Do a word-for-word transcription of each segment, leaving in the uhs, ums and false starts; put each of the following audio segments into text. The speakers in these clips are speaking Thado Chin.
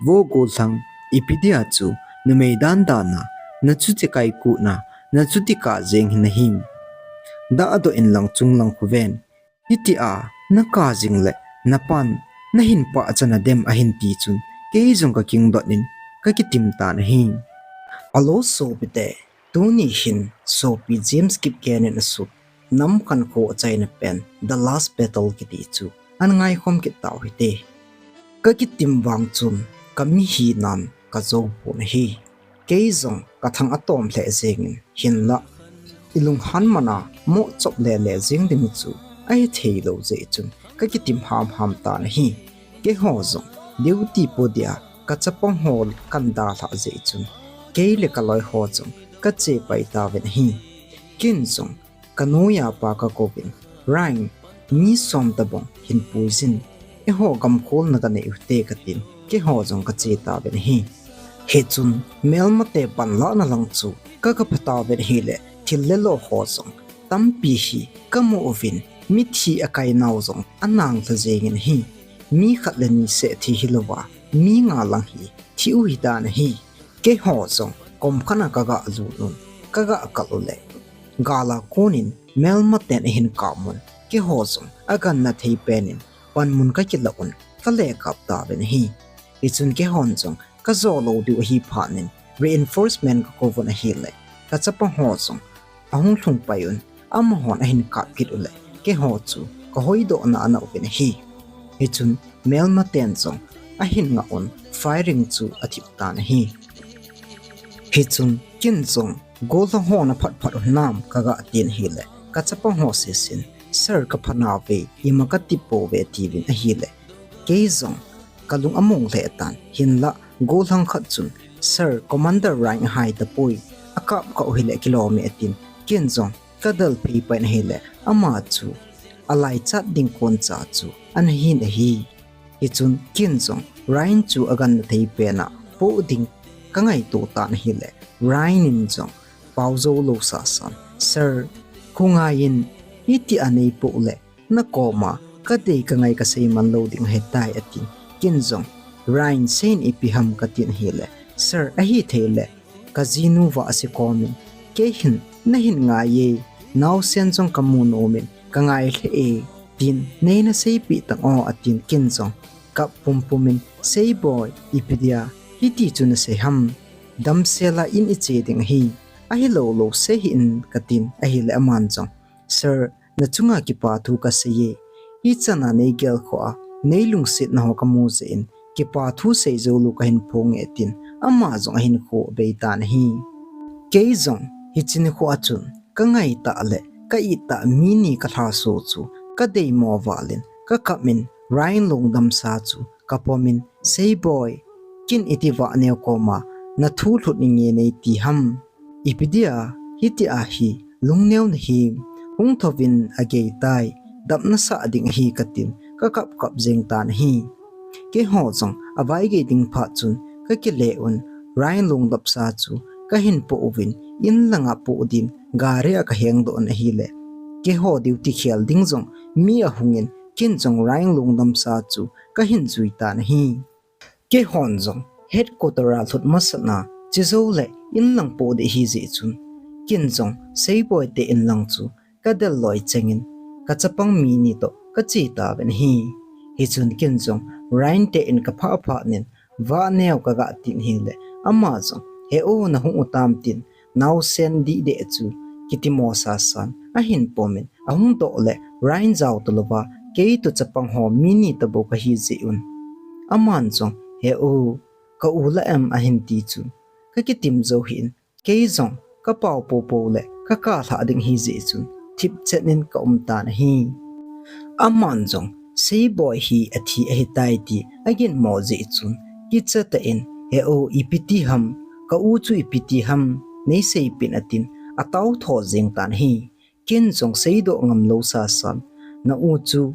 Vo gollhang, ipi dia chu numei dandan a nachuti kaiku na, nachuti kap jeng hi nahim? Dahdoh inlang chunglang khu ven. Hitia nakap jing le napan nahin pachat nadem ahin ti chun, kei jong kakingdot in kakitim tan ahi. Hello sopite, tuni hin sopi James Kipgen in asut Nam Khankho achaina pen The Last Battle kiti chu ana ngaikhom kit tau hite. Kakitim vang chun kamihinan kajou pon ahi. Kei jong kathang atom lheh jengin, hinlah ilunghan mana mohchop lele jeng ding chu ahithei lou jeh chun kakitim hamham tan ahi. Keiho jong duty po dia kachapang ho kana dalhah jeh chun, kei le kaloi ho jong kachepai tauvin ahi. Ken jong kanoiya pa kakouvin, Ryan, mi som tabang hin puijin, eiho gamkholna kanei ute katin, keiho jong kache tauvin ahi. Hichun melmate panlahna lang chu kagapha tauvin ahile, thil le lo ho jong tampi hi kamu uvin, mithi akainau jong ana nang lha jengin ahi. Mi khat le ni seh thi hilouva, mi nga lang hi thi u hidan ahi. Keiho jong komkhat a kagalut un, kagakal ule, gala konin melmaten ahin kap un, keiho jong agangna thei penin panmun kakilah un, kale kap tauvin ahi. Hichun keihon jong kajo lou diu ahi phatnin reinforcement kakouvun ahile, kachapang ho jong ahung lhung pai un, amahon ahin kap kit ule, keiho chu kahoidohna ana uvin ahi. Hichun melmaten jong ahin ngah un, firing chu athip tan ahi. Hichun ken jong gollhang ho naphat phat u hinam kagatin ahile, kachapang ho seisin, Sir, kapha nauve, ima katipouve atiuvin ahile, kei jong kalung among lheh tan, hinlah gollhang khat chun, Sir, Commander Ryan ahai tapoi, akap kah u hile kilom e atin, ken jong kadel phei pai in ahile, ama chu alaichat ding koncha chu ana hin ahi. Hichun ken jong Ryan chu agangna thei pena poh ding kangaito tan ahile, Ryan in jong pao jou lou sasan, Sir, khongai in, hitia neipoh le nakoma kadei kangai kasei man lou ding ahitai atin, ken jong, Ryan, seiyin ipi ham katin ahile, Sir, ahithei le kajinu vahse komin, kei hin nahin ngai e, naosen jong kamu nomin, kangai lheh e, tin neina seipeh tan o atin, ken jong kap pumpumin, Seiboi, ipi dia hiti chu nasei ham? Damsela in iche ding ahi, ahilou lou sei hih in katin ahile, aman jong, Sir, nachunga kipathu kasei e, hichana neigelkhoh a neilungsetna ho kamu jeh in kipathu sei joulou kahin phonge atin, ama jong ahinkho abei tan ahi. Kei jong hiche nikho a chun kangaitah le ka-ittah mi ni kalhaso chu kadeimo valin, kakapmin Ryan lungdamsa chu kapomin, Seiboi, ken iti vahneo koma nathu lhut inge neiti ham? Ipi dia hitia hi lungneo nahim? Hung thouvin, ageitai, dap nasah ding ahi katin kakap kap jeng tan ahi. Keiho jong avaigei ding phat chun kakile un, Ryan lungdamsa chu kahin poh uvin, inlanga poh din gari a kahengdoh un ahile, keiho duty khel ding jong mi ahungin, ken jong Ryan lungdamsa chu kahin jui tan ahi. Keihon jong headquarter a lhut masatna chejou le inlang poh ding ahijeh chun, ken jong Seiboi te inlang chu kadel loi chengin, kachapang mi ni toh kache tauvin ahi. Hichun ken jong Ryan te in kaphah phatnin, vahneo kagatin ahile, ama jong, He o, nahung u tam, tin naosen dihdeh chu kitimo sasan ahin pomin, ahung doh le Ryan jao talouva, kei toh chapang ho mi ni tabou kahi jeh un, aman jong, He o, ka-u la em? ahin ti chun, kakitim jou hih in, kei jong kapao poupou le kakap lhah ding ahijeh chun, thipchet in kaum tan ahi. Aman jong Seiboi hi athi ahitai ti aginmo jeh chun, kichatah in, He o, ipi ti ham, ka-u chu ipi ti ham, neiseipeh in, atin ataotho jeng tan ahi. Ken jong seidoh ngamlou sasan, na-u chu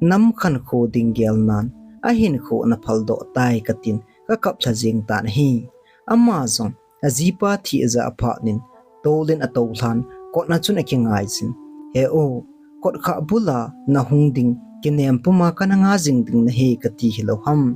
nam khankho ding gelnan ahinkho naphaldoh tai, katin kakap lha jeng tan ahi. Ama jong ajipa thi ajah phatnin, tolin atoulhan, kotna chun akingaiyin, He o, kot khat bula nahung ding kinem puma kana nga jing ding nahi kati hilou ham?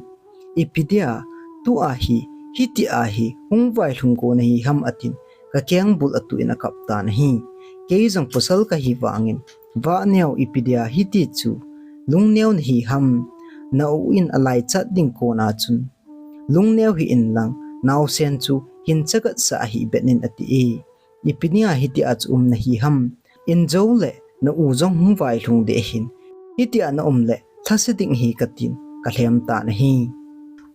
Ipi dia Tua hi, hiti ahi, hung vailhung kona hi ham atin, ka kengbul a tuh in a kap tan ahi. Kei jong pasal ka hi vangin, Vahneo ipi dia hiti chu, lungneo na hi ham, na u in a laichat ding kona chun. Lungneo hih in lang, naosen chu hin chagat sa ahi bet in ati e. Ipi nia hiti a chu um na hi ham. In jo le na u jong hung vailhung ding ahin. Hiti a na um le thase ding ahi ka tin ka lhem tan ahi.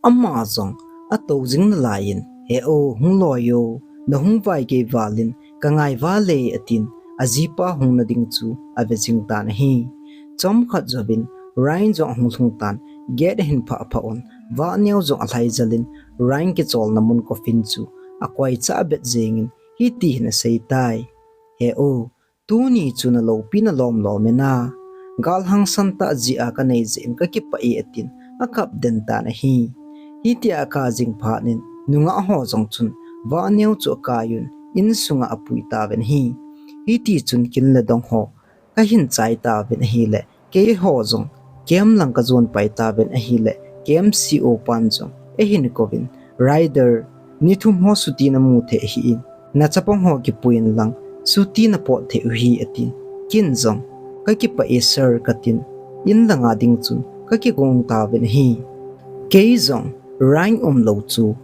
Ama jong a to jing nalai in, "He o, hung loi o, na hung vai kei val in ka ngai val e," atin a jipa hung na ding chu a ve jing tan ahi. Chomkhat jouvin Ryan jong a hung lhung tan, gate a hin phah phah un, Vahneo jong a lhai jel in Ryan kicholna mun coffin chu a koi cha a bet jeng in, hiti hin a sei tai. "He o, tuni chu na lopi na lom lom e na. Gal hangsan tah jeh a ka nei jeh in ka kipah e," atin a kap den tan ahi. Hiti a a kap jing phat in nungah ho jong chun Vahneo chu a kai un insunga a pui tauvin ahi. Hiti chun kin le dong ho ka hin chai tauvin ahile, keiho jong camp lang ka jon pai tauvin ahile, camp C O pan jong eihin kouvin, "Ryder, ni thum ho suti na mu thei ahi in, na chapang ho kipui in lang suti na pot thei u ahi," atin. Kin jong, "Ka kipah e sir," ka tin, in langa ding chun ka kigong tauvin ahi. Kei jong Ryan umlou chu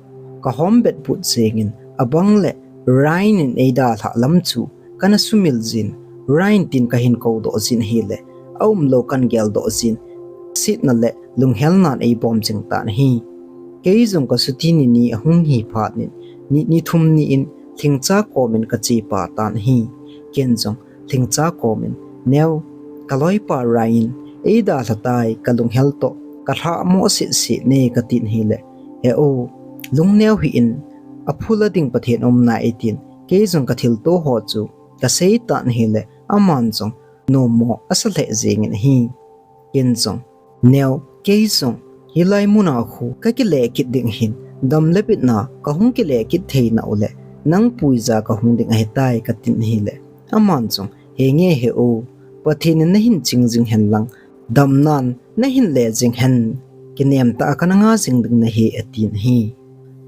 ka hom bet put jeng in, abang le Ryan in ei dalhah lam chu kana sumil jin, Ryan tin ka hin kou doh jin ahile, a umlou kan gel doh jin, sitna le lunghelnan ei bom jing tan ahi. Kei jong ka suti ni ni a hung hi phat in, ni, ni thum ni in Lhingcha kom in ka che pah tan ahi. Ken jong Lhingcha kom in, "Neo, ka loipa Ryan in ei dalha tai, ka lunghel toh ka lhah mo seh seh ne," ka tin ahile, "He o, lungneo hih in, a phula ding Pathen um nai," atin, kei jong ka thilto ho chu ka sei tan ahile, aman jong nom mo a sa lheh jeng in ahi. Ken jong, "Neo, kei jong hilai muna khu ka kile kit ding ahin, dam le bitna ka hung kile kit thei nau le, nang puija ka hung ding ahi tai," ka tin ahile, aman jong, "He nge he o, Pathen in na hin ching jing hen lang, damnan na hin le jing hen, kinem tah a kana nga jing ding nahi," atin ahi.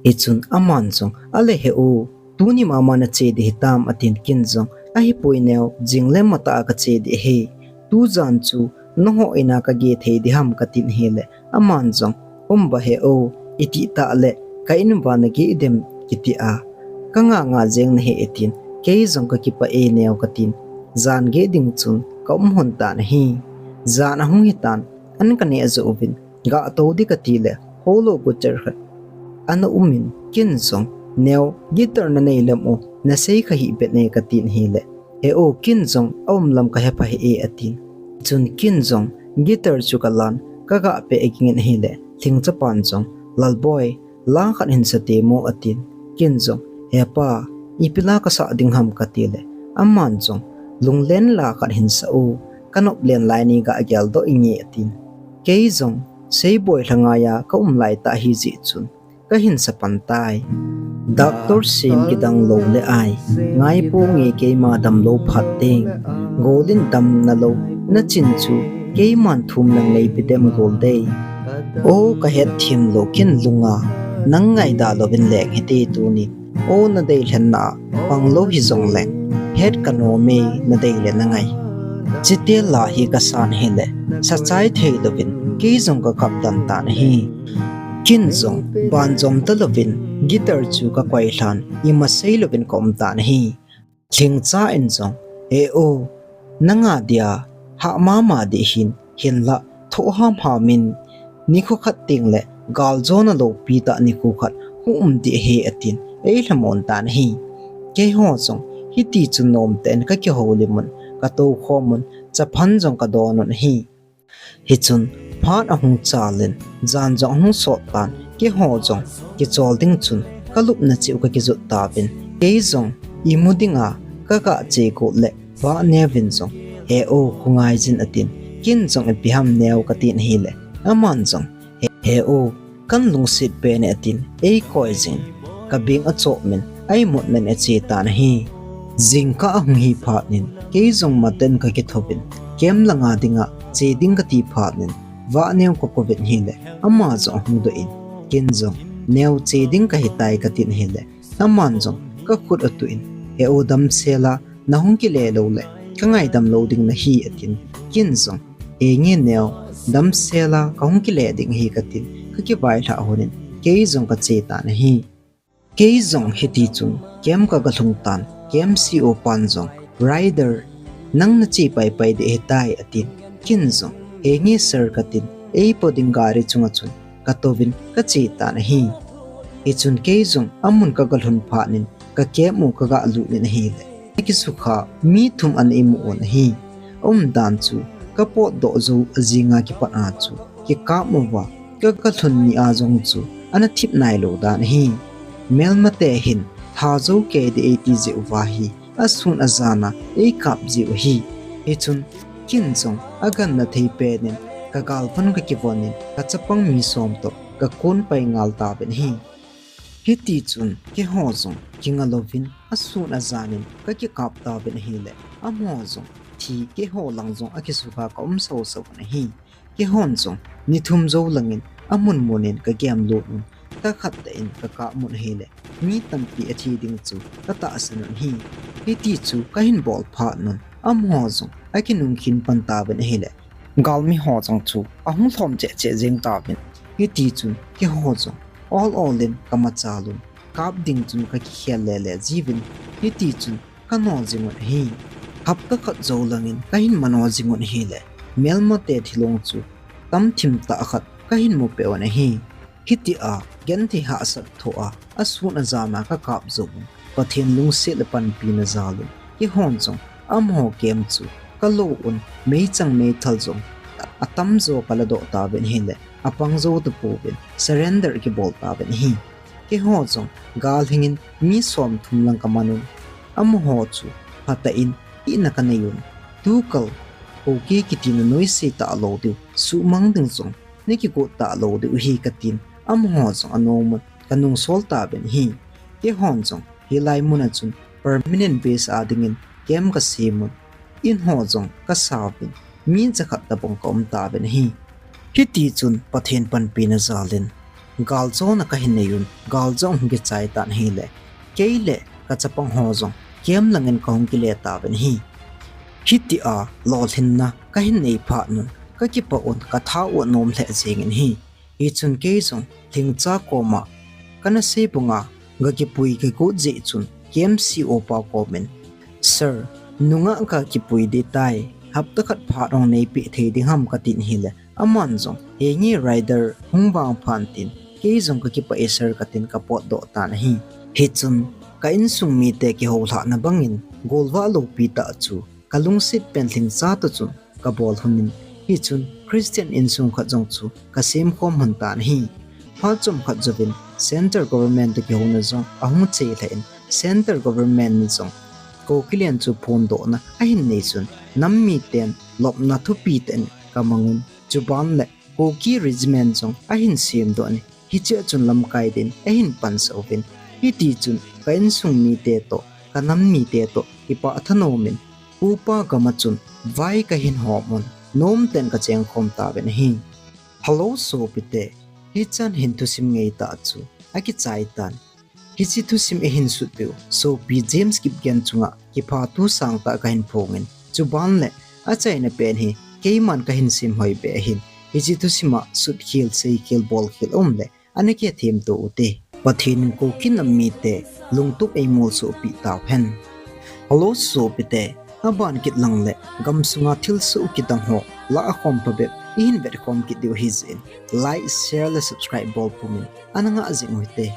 Hichun aman jong, "Ale he o, tuni mama na che ding hitam," atin, ken jong, "Ahipoi Neo, jing le matah a ka che ding ahi. Tujan chu nangho in a ka geh thei ding ham," ka tin ahile, aman jong, "Um ba he o, itih tah le ka in uva na geh dem kiti a, ka nga nga jeng nahi," atin, kei jong, "Ka kipah e Neo," ka tin, jan geh ding chun ka um lhon tan ahi. Jan ahung hitan, an ka neh joh uvin, ga to ding ka ti le, holo guitar khat ana um in, ken jong, "Neo, guitar na nei lem u, na sei kha hih bet ne," ka tin ahile, "He o, ken jong a um lam ka he pha hih e," atin. Chun ken jong guitar chu ka lan, ka ga pe e kingin ahile, Lhingcha pan jong, "Lalboi, la khat hin sa te mo," atin. Ken jong, "He pa, ipi la ka sa ding ham," ka ti le, aman jong, "Lunglen la khat hin sa u, ka nop len lai ni ga gel doh inge," atin. Kei jong, seiboi lha ngai a ka um lai tah ahi jeh chun, ka hin sa pan tai. Doctor sem kidang lou le ai, ngai ponge keima damlou phat teng. Gol in damna lou, na chin chu, keiman thum lang nei pe dem gol dei. O ka het thim lou ken lunga, nang ngaida louvin leng hite tuni. O na deilhenna, pang lou hijong leng, het ka nom e na dei le na ngai. Chite la hi ka san hile, sa chai thei louvin, kei jong ka kap dan tan ahi. Ken jong, banjom ta louvin, guitar chu ka koi lhan, ima sei louvin ka um tan ahi. Lhingcha in jong, "He o, nanga dia, hah mama ding ahin, hinlah, thoh ham ham in, nikho khat teng le, galjona loupi tah nikho khat, hung um ding ahi," atin, ei lhamon tan ahi. Keiho jong, hiti chun nom tah in ka kihoulim un, ka tou khom un, chaphan jong ka don un ahi. Hichun, phat ahung chal in, jan jong ahung sot tan, keiho jong, kichol ding chun, ka lupna cheh u ka kijot tauvin, kei jong, imu dinga, ka ga che got le, Vahneo vin jong, "He o, khongai jin," atin, ken jong, "Ipi ham Neo," ka tin ahile, aman jong, "He, he o, kan lungset pen e," atin, ei koi jin, ka beng a chop min, a imut min a che tan ahi. Jingkah ahung hi phat in, kei jong maten ka kithouvin, camp langa dinga che ding ka ti phat in, Vahneo ka kouvin ahile, ama jong ahung doh in, ken jong, Neo, che ding kahitai, katin ahile, aman jong kakhut atuh in, he u, damsel a nahung kile lou le kangaidam lou ding nahi, atin. Ken jong, henge Neo, damsel a kahung kile ding ahi, katin kakivailhah lhonin, kei jong kache tan ahi. Kei jong hitichun camp kagalhung tan, camp C O pan jong, Ryder, nang nache paipai ding ahitai, atin. Ken jong, henge sir, katin, eipo ding gari chunga chun katouvin kache tan ahi. Hichun kei jong amun kagalhun phatnin, ka camp u kagalut in ahile, akisukha mi thum ana imu un ahi. Aumdan chu kapotdoh jou ajinga kipat a chu kikap uva, kagalhun ni a jong chu ana thip nailou dan ahi. Melmate hin tha jou kei ding eiti jeh uva hi asun ajan a eikap jiu ahi. Hichun ken jong agangna thei penin kagalvon kakivonin, kachapang mi som toh kakon pai ngal tauvin ahi. Hitichun keiho jong kinga louvin asun ajanin kakikap tauvin ahile, amaho jong thi, keiho lang jong akisukha kaum soso un ahi. Keihon jong ni thum jou langin amun munin kagem lut un, thakhat tah in kakap mun ahile, mi tampi athi ding chu katahsan un ahi. Hitichu kahin bol phatnun, amaho jong akinung khin pan tauvin ahile, galmi ho jong chu ahung lhom cheh cheh jeng tauvin. Hitichun keiho jong ol ol in kamachal un, kap ding chun kakikhel lele jiuvin. Hitichun kano jing un ahi. Hapta khat jou langin kahin mano jing un ahile, melmate thilong chu tamthim tah khat kahin mupeh un ahi. Hitia genthei hahsat thoh a asun ajan a kakap jouvun, Pathen lungset le panpina jalun, keihon jong amaho camp chu kalou un, meichang meithal jong atamjo kaladoh tauvin ahile, apang jou tapouvin, surrender kibol tauvin ahi. Keiho jong gal hingin mi somthum lang kamanun, amaho chu phatah in hina kanei un, tukal Kuki kitina noise talou diu, suhmang ding jong nakigot talou diu ahi, katin, amaho jong anomun kanungsol tauvin ahi. Keihon jong hilai muna chun permanent base a dingin camp kasemun, in ho jong kasauvin, mi jakhat tobang kaum tauvin ahi. Hitichun Pathen panpina jalin galjona kahin neiun, galjona hung kichai tan ahile, kei le kachapang ho jong camp langin kahung kile tauvin ahi. Hitia lolhinna kahin nei phatnun, kakipah un, katha u anom lheh jengin ahi. Hichun kei jong lhingcha koma kanasei bunga gakipui kagot jeh chun camp C O pa komin, Sir, nungah kakipui ding tai, hapta khat phat hung neipeh thei ding ham, katin ahile, aman jong, henge Ryder, hung vangphan, tin, kei jong kakipah e sir, katin kapotdoh tan ahi. Hichun ka insung mite kihoulhahna bangin golvah loupi tah chu kalungset pen lhingcha toh chun kabol lhonin, hichun Christian insung khat jong chu kasemkhom lhon tan ahi. Phat chomkhat jouvin Central Government toh kihouna jong ahung chelhah in, Central Government in jong Kukiland chu phondohna ahin nei chun, nam miten lopna thupi tah in kamangun, chuban le Kuki Regiment jong ahin semdoh in, hichea chun lamkai din ahin pansah uvin, hitichun ka insung mite toh, kanam mite toh kipah thanomin, upa gama chun vai kahin homun, nomten kachengkhom tauvin ahi. Hello sopite, hichan hin thusim ngeitah chu akichai tan. Hiche thusim eihin sutpeh u sopi James Kipgen chunga kiphatu sangtah kahin phongin, chuban le achaina pen hi keiman kahin simhoi beh ahin, hiche thusima sutkhel, seikhel, bolkhel aumle ana kithemto ute. Pathen in Kuki nam mite lungtup eimolsohpeh tauhen. Hello sopite, aban kit lang le gamsunga thilsoh kidang ho lahkhom phabep ihin vetkhom kit diu ahijeh in, like, share le subscribe bol pumin ana ngah jing uhite.